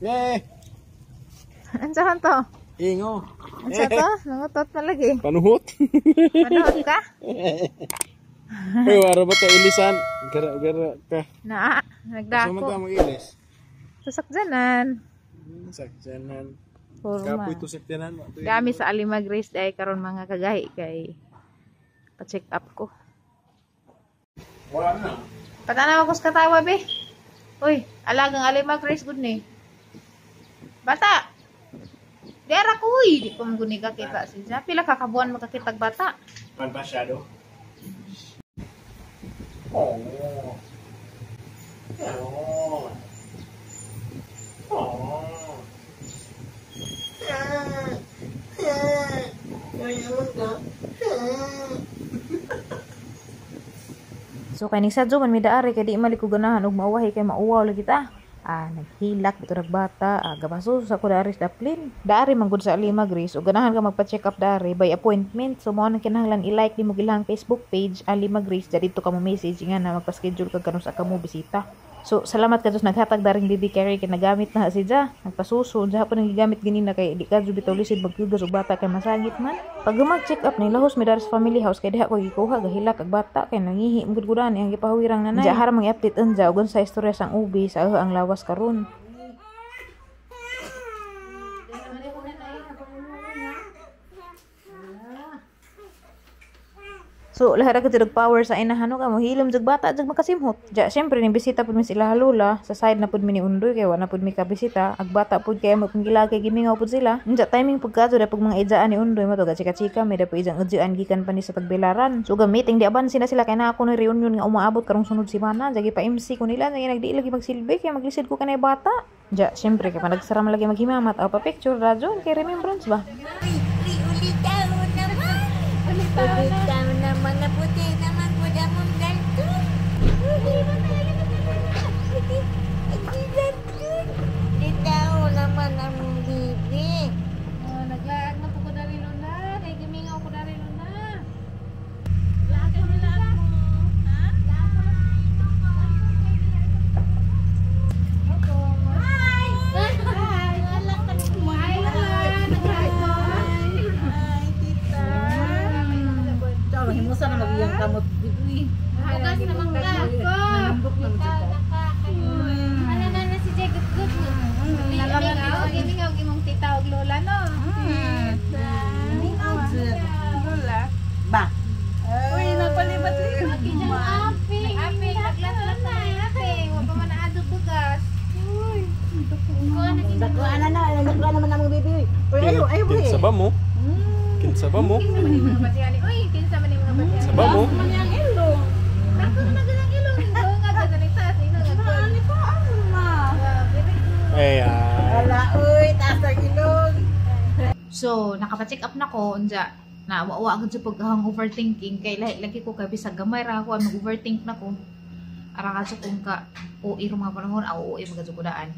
Eh, Unsa to? Ingo. Unsa to? Nangutot pa lagi. Panuhot. Panuhot ka? Uy, wala ba ta ilisan? Gara-gara ka. Naa, Saan man nagdako. Ta mag-ilis? Sasakjanan. Sakjanan. Forma. Kapoy to sakjanan. Dami sa Alimag Race dahil karon, mga kagahi, kay pa-check up ko. Wala na. Patanaw ako sa katawa, be. Uy, alagang Alimag Race gud ni. Bata. Dera ko, uy, di ko man guni kakita siya. Pila ka kabuan makakitag bata? Pan pasyado. Oh. Oh. Oh. So kay ning sadyo man mi daari kay di mali ko ganahan og mauwahi kay mauwaw lagi ta. Ah, naghilak bitaw nagbata, ah, gabaso sa ko daari sa daplin. Daari man gud sa Alima Grace ug ganahan ka magpa-check up daari by appointment. So mao nang kinahanglan i-like nimo ilang Facebook page, Alima Grace, didto ka mo message nga na magpa-schedule ka karon sa kamo bisita. So salamat kadto sa naghatag daring baby carrier kay nagamit na siya. Nagpasuso unsa pa nang gigamit ganina kay di ka jud bitaw lisod maghugas og bata kay masangit man. Pag mag-check up ni lahos mi dari sa family house kay diha ko gikuha, gahilak ag bata kay nangihi man gud kudan ang gipahawirang nanay. Diya haram mang i-update unja ug unsa istorya sang ubi sa ang lawas karon. So, lahi ra jud og power sa inahan no, kamo hilom jud bata jud makasimhot. Ja, syempre ning bisita pud mi sa ilaha lola, sa side na pud mi ni Undoy kay wa na pud mi kabisita. Ag bata pud kay mo pud gilagay, gimingaw pud sila. Unja timing pud kadto pug mga ijaan ni Undoy mo to ga chika-chika mi dapo ijang udyoan gikan pa ni sa tagbilaran. So ga meeting di abansi na sila kay naa ko ni reunion nga umaabot karong sunod semana. Jagi pa MC ko nila, nang nagdi lagi magsilbi kay maglisod ko kanay bata. Ja, syempre kay panagsara man lagi maghimamat aw pa picture ra jud kay remembrance ba. Uy, uy, ulitaw naman. Ulitaw naman na puti naman po namang dalton. Puti, ay, dalton. Ulitaw naman ang bibi. Oh, naglaag na po ko dari luna. Kay gimingaw ko dari luna. Laag mo, laag mo. Ha? Hi! Hi! Hi, Lola. Ay, tita. Himusa na magiyang kamot dito. Bukas na mangga. Nalambok na mo. Ano na na si Jacob Good? Gimingaw, gimingaw gimong tita ug lola no. Lola. Ba. Uy, nagpalibat-libat. Aping. Aping, naglatlat na aping. Wa pa man naadto bugas. Dakuan na na, dakuan naman among baby. Uy, ayo, ayo. Kinsa ba mo? Kinsa ba mo? Kinsa man yung mga batihan? Uy, kinsa man yung mga batihan? Kinsa ba mo? Man yang ilong. Ako na magandang ilong. Ikaw nga ganang taas, ikaw nga. Ano pa ano ma? Wow, very good. Ay, ay. Wala uy, taas ang ilong. So, nakapa-check up na ko, unja, na wa agad sa paghang overthinking kay lahi lagi ko kay bisag gamay ra ako mag-overthink na ko. Ara ka sa kung ka o iro mga panahon aw o mga daan.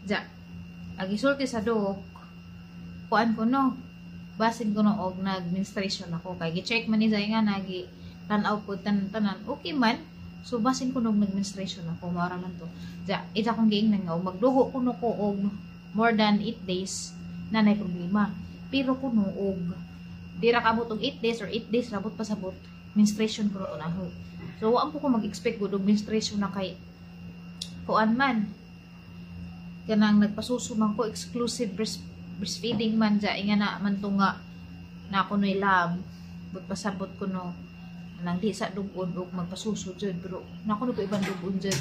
Ja, ag isulti sa dok, kuan ko no, basin ko no og nag-menstruation ako kay gi-check man ni sa nga nagi tan-aw ko tanan-tanan okay man. So basin ko nog nag-menstruation ako, mao man to. Ja, ita kong giingnan nga og magdugo kuno ko og more than 8 days na nay problema. Pero kuno og di ra kaabot og 8 days or 8 days rabot pasabot, menstruation ko na ho. So wa po ko mag-expect gud og menstruation na kay kuan man. Kanang nagpasuso man ko, exclusive breastfeeding man, ja inga na man to nga na ako noy lab but pasabot ko no nang di sa dugon og magpasuso jud, pero nako no ko ibang dugon jud.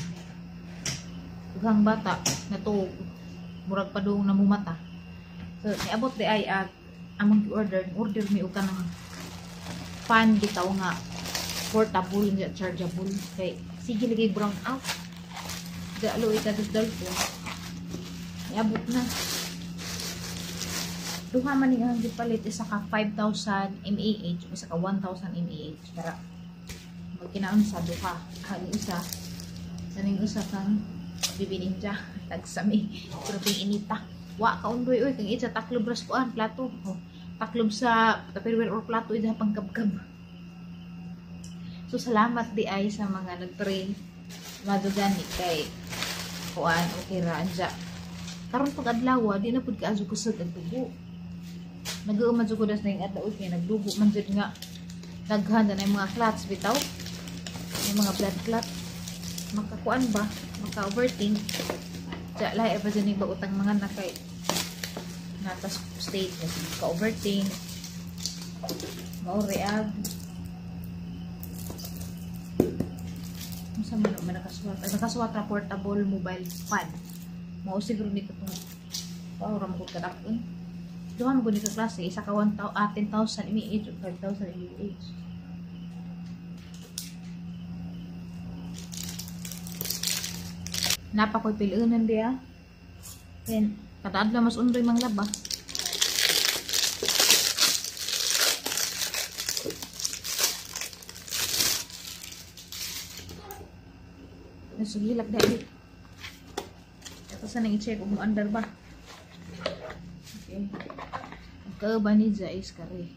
Ughang bata na to murag padung namumata. So niabot di ay ag among gi-order, order mi og kanang fan bitaw nga portable nga chargeable kay sige lagi brown out. Ga luoy ka dal ko. Niabot na. Duha man ni ang gipalit, isa ka 5,000 mAh, isa ka 1,000 mAh para magkinaon sa duha. Ang isa saning usa kang Bibi Ninja tagsami pero inita. Wa ka undoy oy kang isa taklob ras kuan plato. Oh, taklob sa tupperware or plato ida pangkabkab. So salamat di ay sa mga nagpray madugani kay kuan okay ra anja. Karon pag adlaw, di na pud kaayo kusog ang dugo. Nag-uuma jud ko das na yung adlaw kay nagdugo man jud nga daghan na yung mga clots bitaw. Yung mga blood clot. Makakuan ba? Maka-overthink. Diya, lahi pa dyan yung bautang mga anak kay nata state kasi maka-overthink. Mao-react. Unsa man may nakasuwat? Ay, nakasuwat na portable mobile fan. Mao siguro ni katong paura mo kog kadakon. Duha mo gud ni ka klase, isa ka 10,000 mAh o 5,000 mAh. Napa ko'y pilunan diya. Then, kada adlaw mas undoy manglaba. Nasugilak dahil. Ito sa nang i-check kung andar ba. Okay. Ang kauban ni Ja is kare.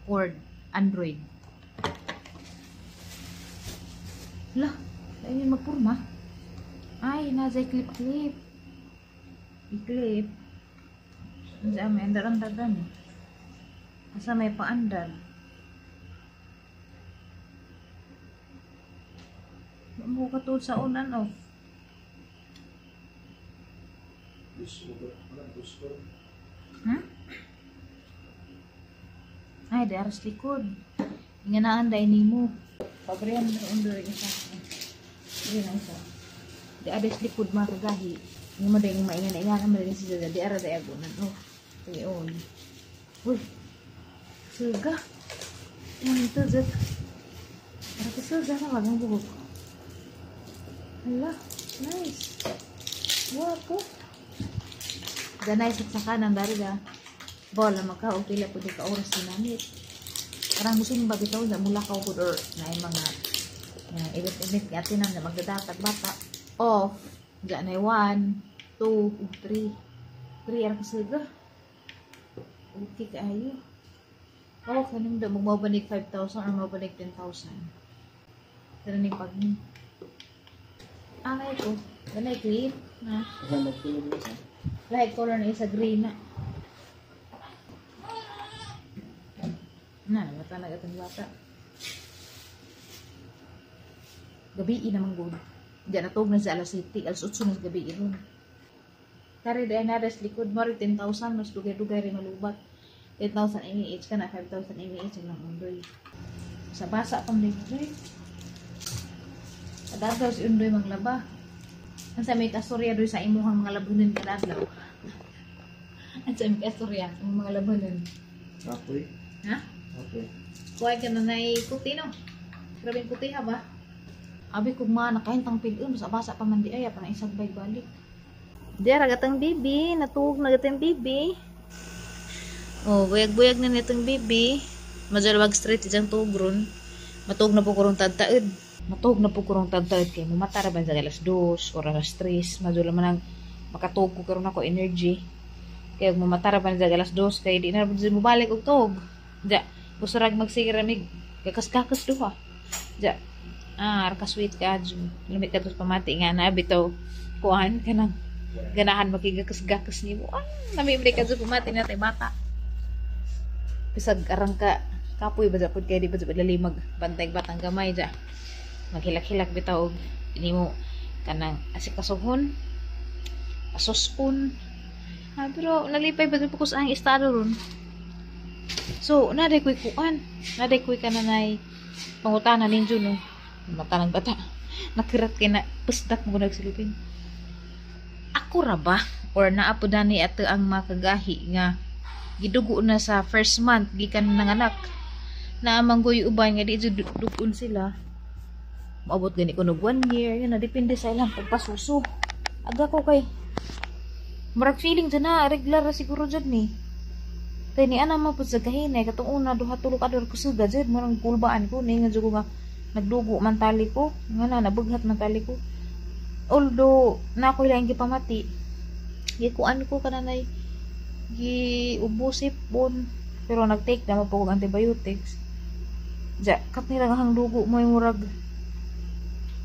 Cord. Android. Lah, ayun magpurma. Ay, nasa clip-clip. I-clip. Diyan, may andar-andar dan eh. Asa may paandar. Mo katulad sa on and off. Ay, di aras likod. Inganaan dahil nimo. Pabriyan na under isa. Hindi na isa. Di aras likod mga kagahi. Hindi mo dahil maingan-ingan. Ang madaling si Dada. Di aras ay agunan. Oh, ngayon. Uy. Suga. Ano ito, Zed? Para ka suga na wag ang buhok. Hala, nice. Wapo. Ganay sa sakanan dari ga. Bola maka og pila pud ka oras dinamit. Parang gusto mo ba bitaw na mula ka pud or na mga event-event nga atin na magdadatag bata. Off. Ganay 1, 2, 3. 3 ara kasuga. Okay kaayo. Oh, kaning da magmabanig 5,000 or mabanig 10,000. Pero ning pag alay ko. Ganay clip na. Light color na isa green na. Na, mata na gatong bata. Gabi naman good. Diyan natug na sa alas 7, alas 8 na sa gabi ron. Kare dahil na res likod mo rin 10,000 mas dugay-dugay rin malubat. 10,000 mAh ka na 5,000 mAh ang undoy. Sa basa pang undoy. Kadadlaw si undoy maglaba. Ang sa may kasturya doy sa imuhang mga labunan kadadlaw. Ang sa may kasturya ang mga labunan. Apoy. Ha? Apoy. Kuhay ka na na'y puti no? Grabe yung puti ha ba? Abi kung mga nakahintang pilun, basa-basa pa man di ay, pa na isang balik. Diya, ragatang bibi. Natuog na gatang bibi. Oh, buyag-buyag na nitong bibi. Majalwag street isang tugron. Matuog na po kurong tagtaod. Matuog na po kurong tagtaod kay mumata ra ba sa alas 2 or alas 3. Madula man ang makatuog ko karon ako energy. Kaya mumata ra ba sa alas 2 kay di na ra mobalik og tuog. Ja, gusto rag magsigiramig kakas-kakas duha. Ja. Ah, ka sweet ka adyo. Lamit ka tos pamati nga na bitaw kuan kanang ganahan makigakas-gakas nimo. Ah, nami ka adyo pamati na tay bata. Bisag arang ka kapoy ba japod kay di ba japod lalimag bantay batang gamay ja. Maghilak-hilak bitaw og nimo kanang asikasuhon, asuspon. Ah, pero nalipay ba japod ko sa ang estado ron. So, naday ko'y kuan. Naday ko'y kananay pangutana ninyo no. Mata ng bata. Nakirat kay na pusdak mo nagsilupin. Ako ra ba? Or naapo dani ato ang makagahi nga gidugo na sa first month gikan nanganak. Na manggoy uban nga di jud dugon sila. Maabot gani kuno 1 year, yun na depende sa ilang pagpasuso. Aga ko kay murag feeling dyan na regular ra siguro jud ni. Kay ni ana man pud sa gahinay katong una duha tulo ka adlaw kusuga jud murag kulbaan ko ni nga jud ko nga nagdugo man tali ko nga na nabughat man tali ko. Although na ako ilang gipamati, gikuan ko kananay giubosip bon pero nagtake na man po og antibiotics. Ja, kat nila nga hang dugo mo yung murag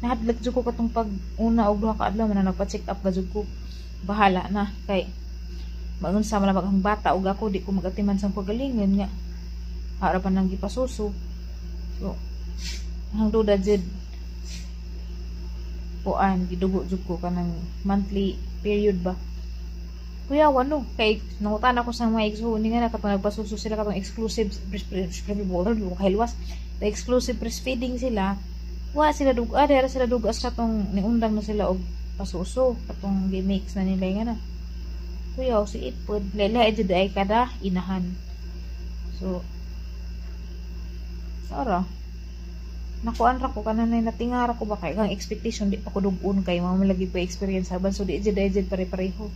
nahadlak jud ko katong pag una og duha ka adlaw man nagpa-check up ga jud ko. Bahala na kay maunsa man ang bata ug ako di ko magatiman sa pagalingon nga ara pa nang gipasuso. So ang duda jud, kuan, gidugo jud ko kanang monthly period ba. Kuya, wano kay nangutan ako sa mga igsuon nga na katong nagpasuso sila, katong exclusive breastfeeding, the exclusive breastfeeding sila, wa sila duga, dira sila duga sa katong niundang na sila og pasuso, katong gi-mix na nila nga na. Kuya, si ipod lahi jud ay kada inahan. So Sara nakuan ra ko kanan na natingara ko ba kay kang expectation di pa ko dugon kay mga malagi pa experience haban, so di jud ay jud pare-pareho.